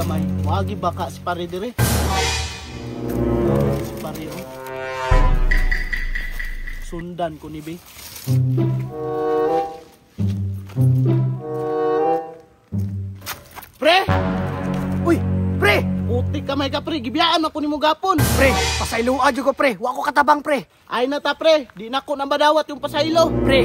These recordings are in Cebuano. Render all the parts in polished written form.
Kamay. Wagi baka si pare dire. Si pare oh. Sundan ko ni be. Pre! Uy, pre! Putik kamay ka pre, gibiyaan ako nimo gapon. Pre, pasayloa jud ko pre. Wa ko katabang pre. Ay na ta pre, di nako nang badawat yung pasaylo. Pre,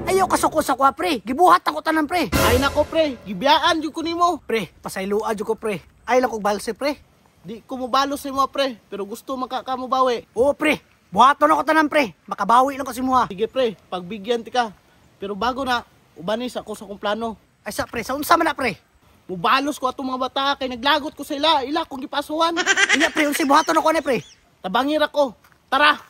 ayaw kasuko sa kuha pre. Gibuhat ako tanan pre. Ay nako pre, gibiyaan jud ko nimo. Pre, pasayloa jud ko pre. Ay lang kog balse pre. Di ko mobalos nimo pre, pero gusto man ka mobawi. Oo pre, buhaton ako tanan pre. Makabawi lang kasi muha. Sige pre, pagbigyan ti ka. Pero bago na, ubanis ako sa akong plano. Ay sa pre, sa unsa man na pre? Mubalos ko atong mga bata kay naglagot ko sa ila, ila kong gipasuhan. Inya pre, unsay buhaton ako ni pre? Tabangir ako. Tara.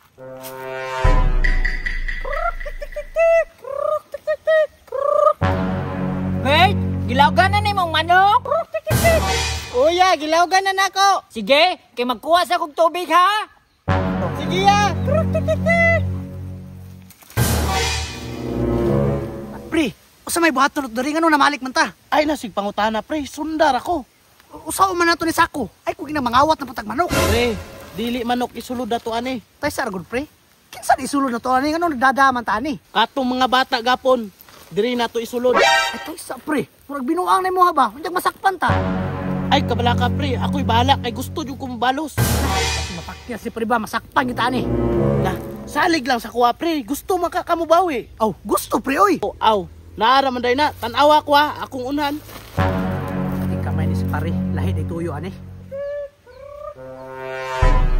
Bert, gilawgan na nimong manok. Uya, gilawgan na nako. Sige, kay magkuha sa kog tubig ha. Sige ya. Pre, usa may buhaton diri ngano namalik man ta? Ay nasig pangutana pre, sundar ako. Usa man nato ni sako. Ay kung ginamangawat na putag manok. Pre, dili manok isulod dato ani. Tay sa gud pre. Kinsa di isulod na to ani ngano nagdadaman ta ani? Katong mga bata gapon, diri nato isulod. Ay tay sa pre, murag binuang na imo ha ba? Unyag masakpan ta. Ay kabala ka pre, ako'y bahala kay gusto jud ko mobalos. Kasi mapakya si pre ba masakpan kita ani. Na, salig lang sa kuha pre, gusto makakamubawi. Aw, gusto pre oy. O, aw, naara man day na, tan-awa ko ha, akong unhan. Di kamay ni si pare, lahi day tuyo ani.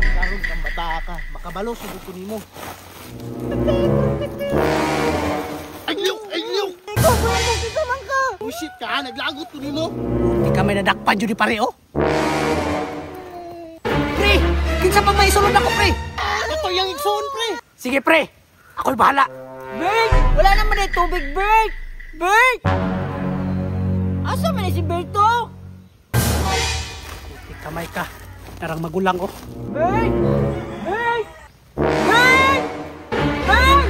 Karon kang bata ka, makabalos jud ko nimo. Ay liw, ay liw. Oh shit ka, naglagot ko nimo. Di kamay nadakpan jud ni pare oh. Pre, kinsa pa may isulod ako pre? Ito yung igsoon pre. Sige pre, ako'y bahala. Bert, wala naman ay tubig, Bert. Bert! Asa man ni si Berto? Di kamay ka, narang magulang oh. Bert! Bert! Bert! Bert!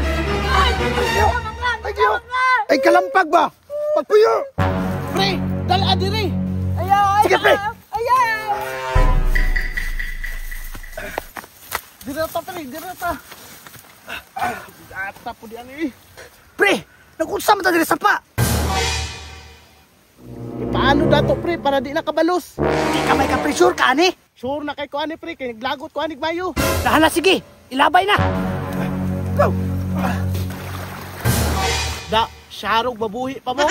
Ay, Ay kalampag ba? Pagpuyo! Pre, dala diri. Ayaw, ayaw! Sige, pre. Ayaw! Diri ta pre, diri ta. Ata po di ani. Pre, nagunsa man ta diri sa pa. E, paano dato pre para di na kabalos? Di kamay ka pre, sure ka ani? Sure na kay ko ani pre kay naglagot ko ani mayo. Dahala sige, ilabay na. Go. Da, syarog babuhi pa mo.